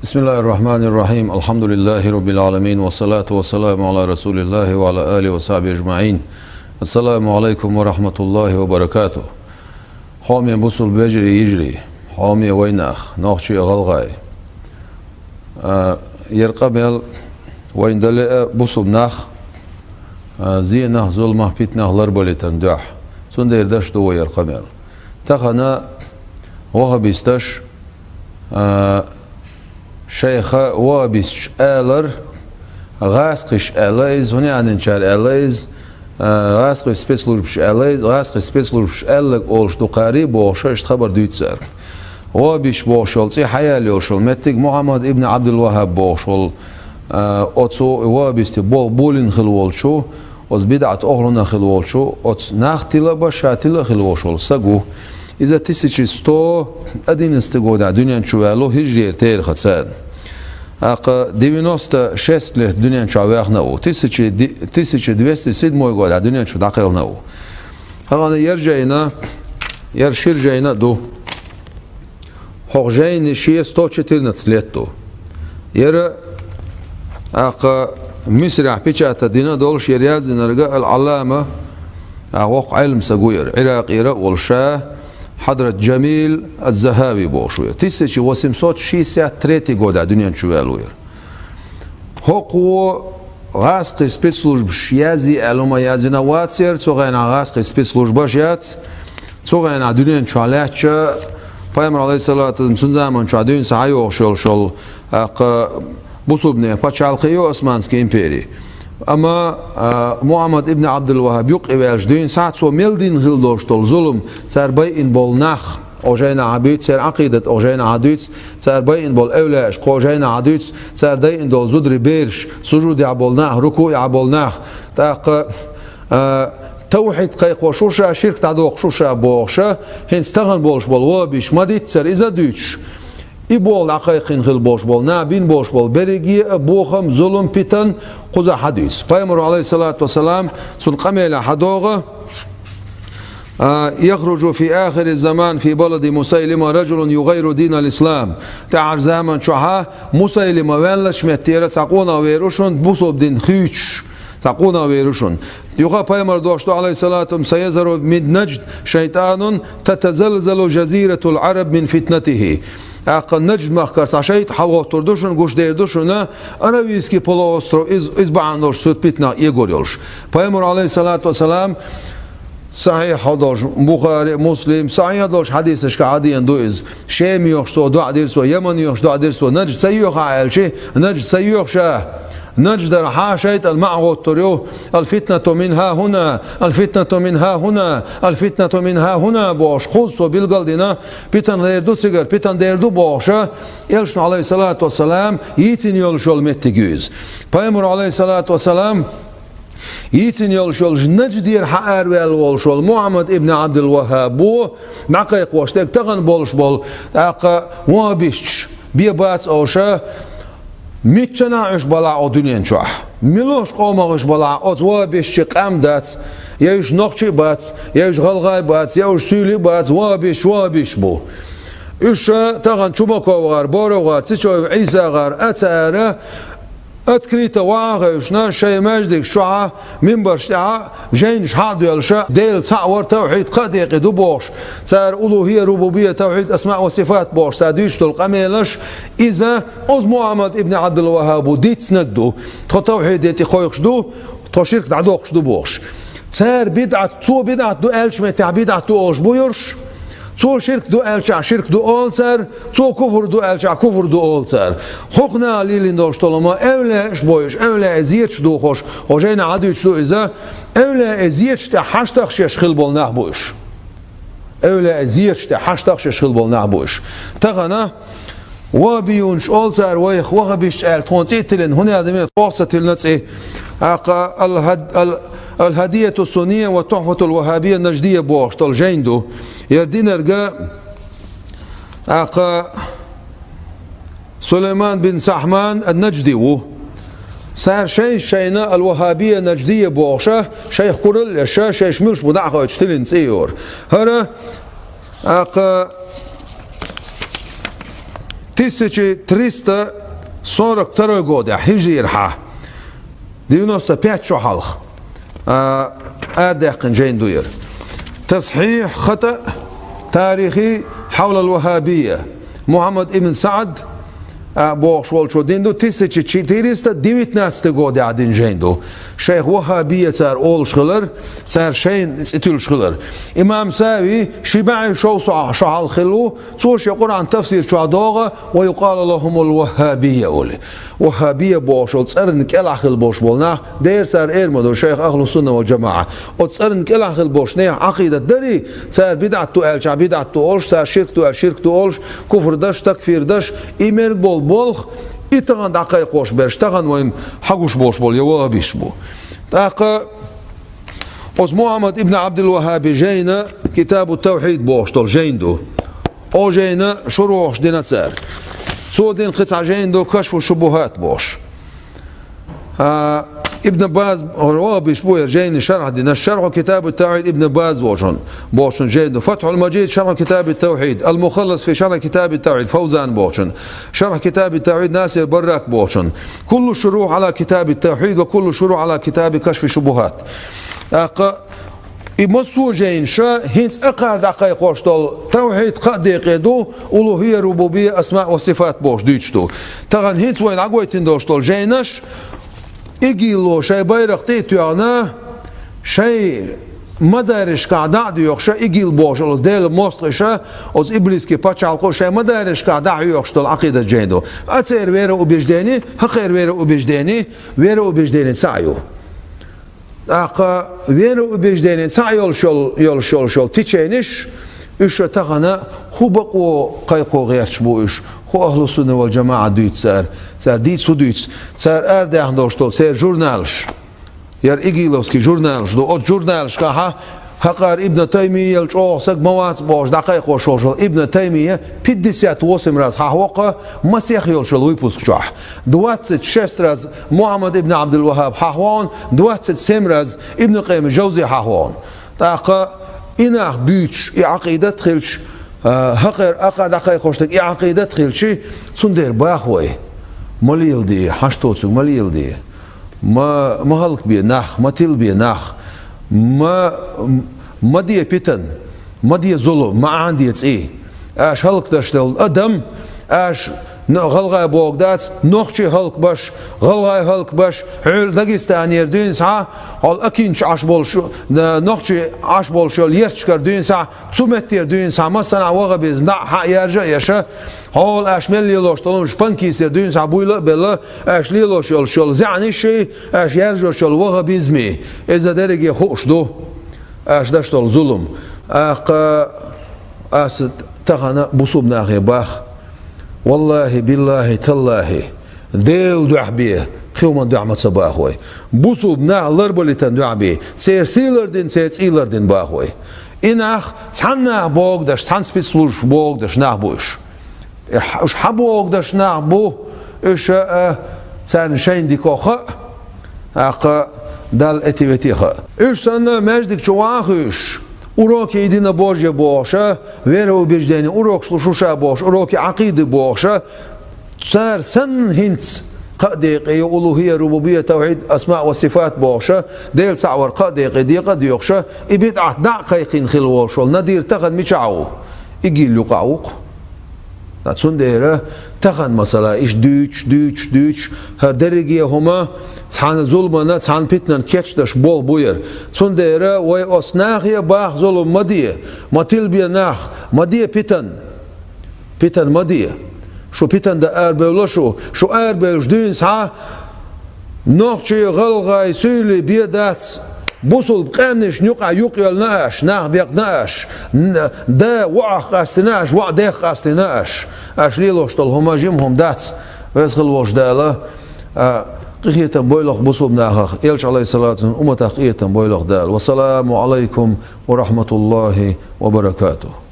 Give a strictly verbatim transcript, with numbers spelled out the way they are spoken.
بسم الله الرحمن الرحيم. الحمد لله رب العالمين، والصلاة والسلام على رسول الله وعلى آله وصحبه أجمعين. السلام عليكم ورحمة الله وبركاته. Хьоме бусулба вежарий, йижарий, хьоме вайнах, нохчий а, гӀалгӀай. А, ер къамел вайна дале а бусулба нах, а, зенах, зуламах, питанах ларбалийтан дуьхьа. Цундела деш ду вай ер къамел. Тахана вахабисташ, а, шайх вахабисташ алар, гӀазкхаша аьлла иза, хӀунда аьлча аьлла иза, а, гӀазкхий спецслужбаша аьлла иза, гӀазкхий спецслужбаша аьлларг олуш ду кхари бохуш, иштта хабар дуьйцу цара. Вахабисташ бохуш йолу цӀе хьаяьлла йолуш йолу меттиг Мухьаммад ибн Ӏабдул-ВаххӀаб бохуш волу, а, оцу вахабистийн болх болийна хилла волчу, оцу бидӀат охӀлунах хилла волчу, оцу нах тила а бан, ша тила а хилла волуш волу стаг ву. Иза тысяча сто одиннадцатый годехь дуьнен чу ваьлла ву хижрера терахаца. ТӀаккха девяносто шесть лет дуьнен чохь ваьхна а ву. Тысяча ди-, тысяча двести седьмой годехь дуьнен чу дӀакхелхина а ву. Тахана ер жайна, ер шира жайна а ду. ХӀокху жайни шен сто четырнадцать лет ду. Яра, тӀаккха, Мисрехь печатать дина долуш, яра яздинарг Ал-Ӏаллама, а, воккха Ӏелам стаг ву яра, Ӏиракъера а волуш, ша Хьадрат Джамил аз-Захави бохуш ву яра. Тысяча восемьсот шестьдесят третий годехь дуьнен чу ваьлла ву яра. ХӀокхо гӀазкхий спецслужбаш язъе аьлла хӀума яздина вац яра, цу хенахь гӀазкхий спецслужбаш яц. Цу хенахь дуьнен чохь лаьттача, Пайхамар, алейхиссалату вассалам, цуьнан заман чохь дуьйна схьайогӀуш йолуш йолу, тӀаккха, бусулбанийн пачхьалкх ю Османский импери. Амма, а, Мухьаммад ибн Ӏабдул-ВаххӀаб юккъе ваьлча дуьйна схьа цо мел дина хилла долуш долу зулам, цара байина болу нах, кху жайнахь а буьйцу, церан Ӏакъидат кху жайнахь а дуьйцу, цара байина болу эвлаяаш кху жайнахь а дуьйцу, цара дайина долу зударий бераш, сужудехь болу нах, рукуӀехь болу нах, тӀаккха, а, тавхьид кхайкхош ву ша, ширк дӀадоккхуш ву ша бохуш, хӀинца тахана болуш болу ваххабисташ ма-диццара иза а дуьйцуш, и болх дӀакхайкхина хилла болуш болу, нах бина болуш болу берриге а бохам, зулам, питан кхузахь хьадуьйцу. Пайхамаро, алейхиссалату вассалам, цуьнан къамелехь хьадогӀу, а, «يخرج في آخر الزمان في بلد مسيلمة رجل يغير دين الإسلام». ТӀаьхьарчу заман чохь Мусайлима ваьллачу меттера цхьа къонах вер ву шуна, бусулба дин хуьйцуш, цхьа къонах вер ву шуна. Юха Пайхамар дош ду, алейхиссалату вассалам: «سيظهر من نجد شيطان تتزلزل جزيرة العرب من فتنته». ТӀаккха Наджд-махкара цхьа шайтӀа хьалагӀоттур ду шуна, гуш дер ду шуна, Аравийский полуостров из, из бахьана долуш цу питанах эгор йолуш. Пайхамар, алейхиссалату вассалам, сахьихь долуш, Бухари, Муслим, сахьихь долуш хьадисашка хьадеана ду иза. Шем йохуш цо доӀа дира цо, Яман йохуш доӀа дира цо, Наджд ца йоьху аьлча, Наджд ца йоьху ша. Надждархьа шайтӀа маӀа гӀоттур ю, «الفتنة من ها هنا، الفتنة من ها هنا، الفتنة من ها هنا» бохуш, кхузза цо билгал дина, питан дер ду цигара, питан дер ду бохуша, элчано, алейхиссалату вассалам, йийцина йолуш йолу меттиг ю иза. Пайхамаро, алейхиссалату вассалам, йийцина йолуш йолу Надждера хьа араваьлла волуш волу Мухьаммад ибн Ӏабдул-ВаххӀаб ву, дӀакхайкхош дерг тахана болуш болу, тӀаккха ваххабисташ бен бац оша, миччанахь уьш балахь оха дуьнен чохь. Муьлхачу къомах уьш балахь, оцу ваххабистийн къам дац, я уьш нохчий а бац, я уьш гӀалгӀай а бац, я уьш суьйлий а бац, ваххабисташ, ваххабисташ бу. Уьш тахана Чумаков гӀар, Боров гӀар, Цичоев Ӏийса гӀар, а цара открыто ваха а хевшина, шайн маьждигаш чохьа, минбарш тӀехьа, жайнаш хьа а доьллуша, Дела цхьаъ вар, тавхьид кхаа декъе ду бохуш, цара улухӀия, рубубия, тавхьид асмаъ ва сифат бохуш, цара дуьйцуш долу къамелаш, иза оцу Мухьаммад ибн Ӏабдул-ВаххӀаб ву дицнарг ду, тхо тавхьиде тӀе кхойкхуш ду, тхо ширк дӀадоккхуш ду бохуш. Цара бидӀат, цо бидӀат ду аьллачу меттехь бидӀат ду олуш бу уьш. Цо ширк ду аьллачохь ширк ду олу цара, цо куфр ду аьллачохь куфр ду олу цара. ХӀокху наха лелийна долуш долу хӀума эвлаяаш бу уьш, эвлаяийн зераш дохош, хӀокху жайнахь дӀадуьйцуш ду иза, эвлаяийн зераш тӀехь хьаштагӀаш еш хилла болу нах бу уьш. Эвлаяийн зераш тӀехь хьаштагӀаш еш хилла болу нах бу уьш. Тахана ваххабиюнаш олу цара вайх, ваххабисташ аьлла тхуна цӀе а тиллина, хӀунда аьлла дан мел тхох ца тиллина цӀе. ТӀаккха ал-Хад-, ал-, «Ал-Хадияту Сунния ва Тухфатул Ваххабия Надждия» бохуш долу жайн ду. Яра динарга, тӀаккха, Сулайман бин Сахьман ан-Наджди ву. Цара шайша шайна «Ал-Ваххабия Надждия» бохуша, шайх куралла а ша, шайша муьлш бу дӀа а хойтуш тиллина цӀе йора. ХӀара, тӀаккха, Тысяча триста сорок второй годехь, хьижрийрхьа, девяносто пять шо хьалха, а, арадаьккхина жайна ду яра. «Тасхьихь хатаъ тарихи хьавлал ваххабия». Мухьаммад ибн Саад, а, бохуш волчо дина ду, тысяча четыреста девятнадцатый годехь дина жайна ду. Шайх ваххабия цара олуш хилар, цара шайна цӀе туьллуш хилар. Имам Сави ши бӀе шовзткъа шо хьалха хилла ву, цо шен Къуръан тафсир чохь догӀу: «Ва юкъалу лахумул ваххабия», олий. Ваххабия бохуш волу цӀарна кӀелахь хила болуш болу нах, дера цара эр ма ду шайх ахлу сунна вал жамаӀа. Оцу цӀарна кӀелахь хила болуш нехан Ӏакъидат дарий, цара бидӀат ду аьлча, бидӀат ду олуш, цара ширк ду аьлча, ширк ду олуш, куфр даш, такфир даш, и мел болу болх, и тахана дӀакхайкхош берш, тахана вайна хьагуш болуш болу я ваххабиш бу. ТӀаккха оцу Мухьаммад ибн Абдул-Ваххаби жайна Китабу Тавхьид бохуш долу жайна ду. О жайна шурухьаш дина цара. Цо дина кхин цхьа жайна ду Кашфу Шубухат бохуш. А, Ибн Баз, ваххабиш бу яра жайна шархь дина, Шарху Китабу Тавхьид Ибн Баз бохуш, бохуш жайна ду. Фатхьул Мажид Шарху Китаби Тавхьид, Ал-Мухаллас фи Шархи Китаби Тавхьид Фавзан бохуш. Шарху Китаби Тавхьид Насир Баррак бохуш. Куллу шурух ала Китаби Тавхьид ва куллу шурух ала Китаби Кашфи Шубухат. ТӀаккха и массо а жайнаша хӀинца акхар дӀакхайкхош долу тавхьид кхаа декъе ду, улухӀия, рубубия, асма ва сифат бохуш дуьйцуш ду. Тахана хӀинца вайна дӀагойтина долуш долу жайнаш, ИГИЛо шайн байракх тӀе а тоьхна, шайн мадарисашкахь дӀа а доьхуш, ИГИЛ бохуш, оцу Делан мостагӀаша, оцу иблисский пачхьалкхо шайн мадарисашкахь дӀа а хьоьхуш долу Ӏакъидат жайна ду. А церан вероубеждение, хӀокхеран вероубеждение, вероубеждение цхьаъ ю. ТӀаккха вероубеждение цхьаъ йолуш йолу, йолуш йолуш йолу течениш, уьш тахана хӀун бакъо кхайкхо гӀерташ бу уьш, хӀун ахлу сунна вал жамаӀа дуьйцу цара, цара дийца хӀун дуьйцу, цара арадаьхна долуш долу церан журналаш, яра игиловский журналаш ду, оцу журналашкахьа хӀокхара Ибн Таймиял чӀогӀа саг ма вац бохуш дӀакхайкхош волуш волу Ибн Таймия пятьдесят восемь раз хьахьокху масех йолуш йолу выпуск чохь. Двадцать шесть раз Мухьаммад ибн Абдул-Ваххаб хьахвогӀун, двадцать семь раз Ибн Къайим Жавзи хьахвогӀун. ТӀаккха и нах буьйцуш, и Ӏакъидат хилча, а, хӀокхара, хӀокхара дӀакхайкхош дерг и Ӏакъидат хилча, цундела баха вай: ма леладе, хьашт доцург ма леладе, ма, ма хӀаллакбе нах, ма тилбе нах, ма, ма де питан, ма де зулам, ма Ӏанаде цӀий. Аша хӀаллакдеш долу адам, аша но-, гӀалгӀай бохург дац, нохчий хӀаллакбеш, гӀалгӀай хӀаллакбеш, хьуьлла Дагестанера дуьйна схьа, хьол Акинчу Ӏаш болуш, н-, нохчий Ӏаш болуш йолу ерташкара дуьйна схьа, цу меттера дуьйна схьа, массанхьа ваххабизм дӀа а хьа яржа а еша, хьол аша мел лелош долу хӀуманаш Панкисера дуьйна схьа буйла а белла, аша лелош йолуш йолу зеӀанишший, аша яржош йолу ваххабизмий, иза дерриге хууш ду. Аша деш долу зулам. ТӀаккха аса тахана бусулба нахе бах: валлахӀи, биллахӀи, таллахӀи, Делан дуьхьа бен, кхин хӀуманна дуьхьа ма ца баха вай. Бусулба нах ларбалийтан дуьхьа бен, церан сий лардина, церан цӀий лардина баха вай. И нах цхьана нах богадеш, цхьана спецслужбаш богадеш нах бу уьш. Э, хьа-, уьш хьан богадеш нах бу, уьш, а, царна шайна дика хаьа, тӀаккха Далла эти-вети хаьа. Уьш санна маьждиг чу ван а хуьйшуш, уроки единобожия бохуш а, вероубеждение урокаш луш шу ша бохуш, уроки Ӏакъиды бохуш а, цара санна хӀинца кхаа декъе ю улухӀия, рубубия, тавхьид, асма ва сифат бохуш а, Дела цхьаъ вар кхаа декъе декъа а доьхуш а, и бидӀат дӀа а кхайкхийна хила волуш волу Надир тахана мичахь ву? ИГИЛ юкъахь ву-кх. Ткъа цундела тахана, масала, иштта дуьйцуш, дуьйцуш, дуьйцуш, хӀара дерриге а хӀума цхьана зуламана, цхьана питанан кечдеш болх бу яра. Цундела вай оцу нахе а баха зулам ма де, ма тилбе нах, ма де питан. Питан ма де. Шу питан дан арабевлла шу, шу арабевллачу дуьйна схьа, нохчий, гӀалгӀай, суьйлий бен дац, бусулба къаьмнашна юкъахь юкъ йоьллина аша, нах бекъна аша, н-, да воӀах къастийна аша, воӀ дех къастийна аша. Аша лелош долу хӀума жима хӀума дац, веза хила волуш Дала, а, къинхетам бойла-кх бусулба нахах, Элча, Ӏалайхиссалату вассалам, умматах къинхетам бойла-кх Дала. Вассаламу Ӏалайкум ва рахьматуллахӀи ва баракатухӀ.